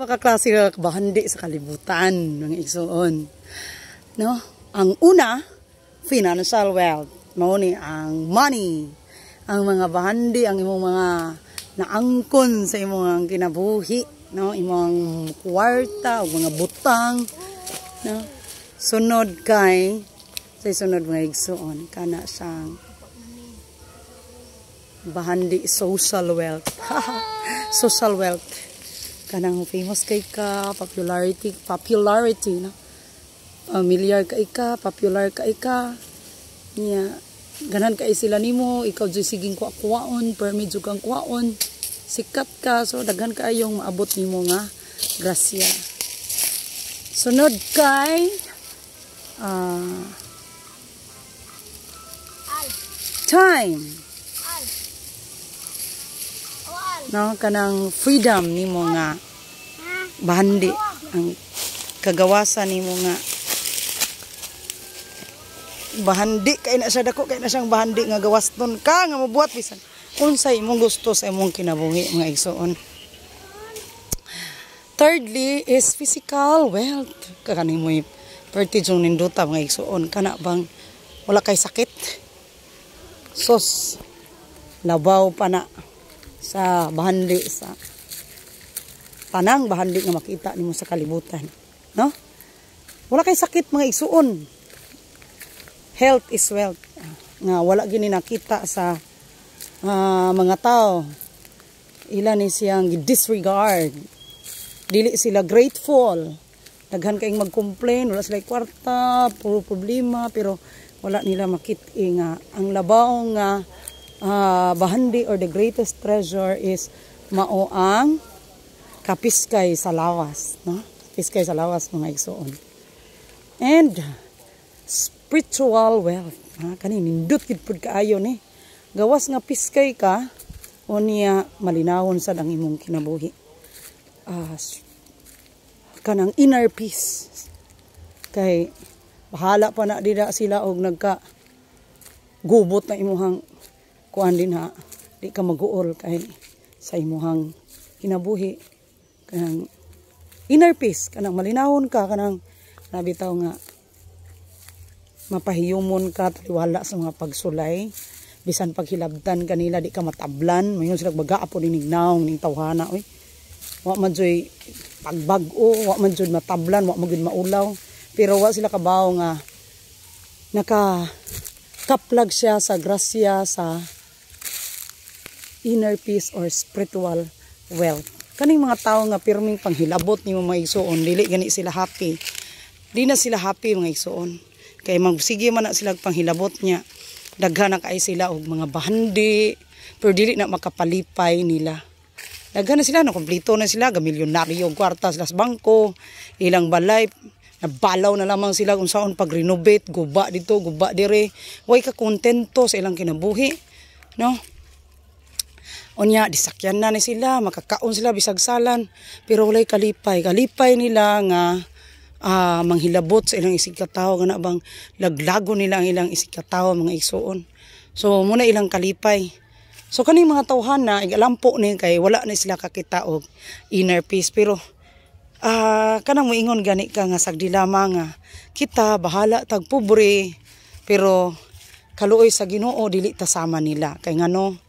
Makaklase nga bahandi sa kalibutan, mga igsuon. No? Ang una, financial wealth. Mao ni ang money. Ang mga bahandi, ang imong mga naangkon sa imong kinabuhi, no? Imong kwarta o mga butang, no? Sunod kay sa sunod, mga igsuon, kana siyang bahandi social wealth. Social wealth, kanang famous kay ka, popularity, popularity, no? Familiar kay ka, popular kay ka. Niya, ganan kay sila nimo, ikaw jud siging kuha-kuhaon, permi jud kang kuhaon. Sikat ka, so daghan kaayong maabot nimo nga grasya. Sunod kay time. Al. O al. No, kanang freedom nimo nga bahandi, ang kagawasan nimo nga bahandi kay na siya, dako kay na siyang bahandi nga gawaston ka nga mobuhat bisan unsay imong gusto sa imong kinabuhi, mga igsoon. Thirdly is physical wealth. Kani mo perti yung nindota, mga igsoon, kana bang wala kay sakit. Sos, labaw pa na sa bahandi, sa tanang bahandi nga makita nimo sa kalibutan, no? Wala kay sakit, mga igsuon. Health is wealth nga wala gini nakita sa mga tao. Ila ni siyang disregard, dili sila grateful. Daghan kayong mag-complain, wala sila kwarta, puro problema, pero wala nila makit nga ang labaw nga bahandi or the greatest treasure is mao ang kapiskay sa lawas, no? Kapiskay sa lawas, mga igsoon. And spiritual wealth, ha? Kani nindot gid pud kaayo ni. Gawas nga piskay ka, unya malinawon sad ang imong kinabuhi. Kanang inner peace. Kay bahala pa na dira sila og nagka gubot na imuhang kuan din ha, di ka maguol kay sa imuhang kinabuhi, kanang inner peace, kanang malinawon ka, kanang nabitaw nga mapahiyumon ka taliwala sa mga pagsulay. Bisan paghilabtan kanila, di ka matablan. Mayon sila baga po ning naong ning tawhana, oy. Wa man joy pagbag-o, wa man jud matablan, wa man jud maulaw, pero wa sila kabaw nga naka kaplag siya sa grasya sa inner peace or spiritual wealth. Kaning mga tao nga pirming panghilabot nimo, mga igsuon, dili gani sila happy. Di na sila happy, mga igsuon. Kay magsige man na sila panghilabot niya. Daghan na kay sila og mga bahandi, pero dili na makapalipay nila. Daghan na sila, no, kompleto na sila, gamilyonaryo kwarta sila sa bangko, ilang balay, nabalaw na lamang sila kung saan pag-renovate, guba dito, guba dire. Way ka kontento sa ilang kinabuhi, no? Unya, disakyan na ni sila, makakaon sila bisag salan, pero walay kalipay. Kalipay nila nga manghilabot sa ilang isig katawo, nga na bang laglago nila ang ilang isig katawo, mga igsuon. So muna ilang kalipay. So kaning mga tawhan na igalampo ni kay wala na sila kakita og inner peace, pero kanang moingon gani ka nga sagdi lamang nga kita bahala tag pobre, pero kaluoy sa Ginoo, dili ta sama nila. Kay ngano,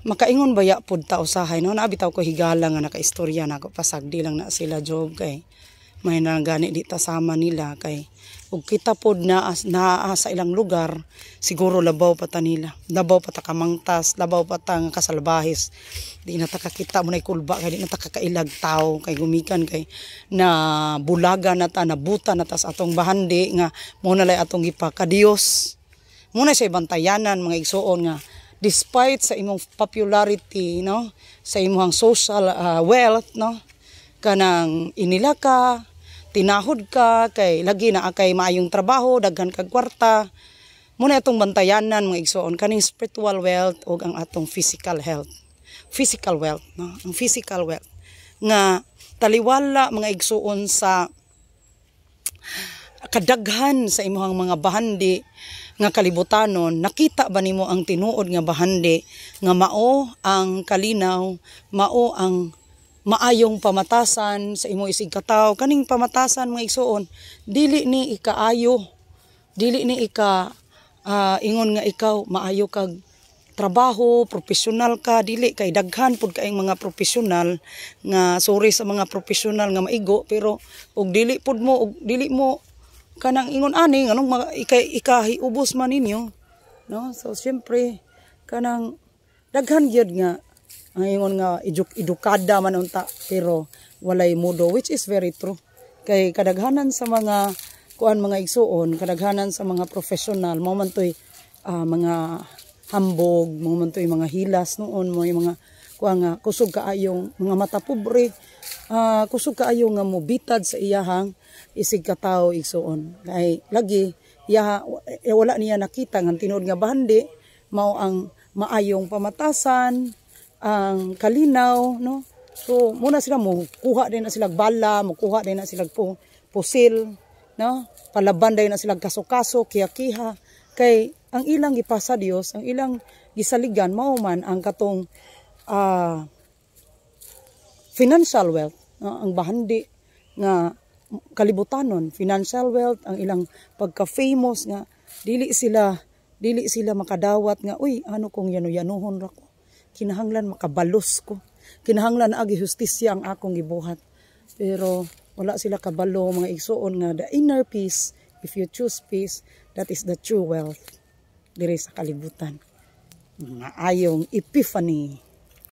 makaingon baya pud ta usahay, no? Nabitaw ko higala nga nakaistorya nako, pasagdi lang na sila job kay may na gani di ta sama nila, kay ug kita pod na naa sa ilang lugar, siguro labaw pa ta nila, labaw pa ta kamangtas, labaw pa ta nga kasalbahis. Di na ta kakita mo na kulba kay di na ta kakailag tao, kay gumikan kay na bulaga na ta, nabuta na ta sa atong bahandi nga mo na lay atong gipakadiyos. Muna siya bantayanan, mga igsuon, nga despite sa imong popularity, no, sa imong social wealth, no, kanang inila ka, tinahod ka kay lagi na kay maayong trabaho, daghan kag kwarta. Muna atong bantayanan, mga igsuon, kaning spiritual wealth ug ang atong physical health, physical wealth, no? Ang physical wealth nga taliwala, mga igsuon, sa kadaghan sa imong mga bahandi. nga kalibutanon, nakita ba nimo ang tinuod nga bahandi nga mao ang kalinaw, mao ang maayong pamatasan sa imo isig katawo? Kaning pamatasan, mga igsuon, dili ni ikaayo, dili ni ika ingon nga ikaw maayo kag trabaho, profesional ka, dili kay daghan pud kaayong mga profesional nga, sorry sa mga profesional nga maigo, pero og dili pud mo og dili mo kanang ingon ani nganong ika ikahiubos man ninyo, no? So siyempre kanang daghan gyud nga ang ingon nga edukada man unta pero walay modo, which is very true, kay kadaghanan sa mga kuan, mga igsuon, kadaghanan sa mga professional mao man toy mga hambog, mao man toy mga hilas noon mo, yung mga kuan nga kusog kaayong mga mata pobre, kusog kaayo nga mobitad sa iyahang isig katawo, igsuon, kay lagi iya eh, wala niya nakita nga tinuod nga bahandi mao ang maayong pamatasan, ang kalinaw, no? So muna sila mo kuha din na sila bala, mo kuha din na sila pusil, no? Palaban din na sila kaso-kaso, kiha-kiha, kay ang ilang gipasa Dios, ang ilang gisaligan mao man ang katong financial wealth, no? Ang bahandi nga kalibutanon, financial wealth, ang ilang pagka-famous nga dili sila makadawat nga, "Uy, ano kung yano-yanuhon ra ko? Kinahanglan makabalos ko, kinahanglan agi hustisya ang akong gibuhat." Pero wala sila kabalo, mga igsuon, nga the inner peace, if you choose peace, that is the true wealth diri sa kalibutan. Mga ayong epiphany.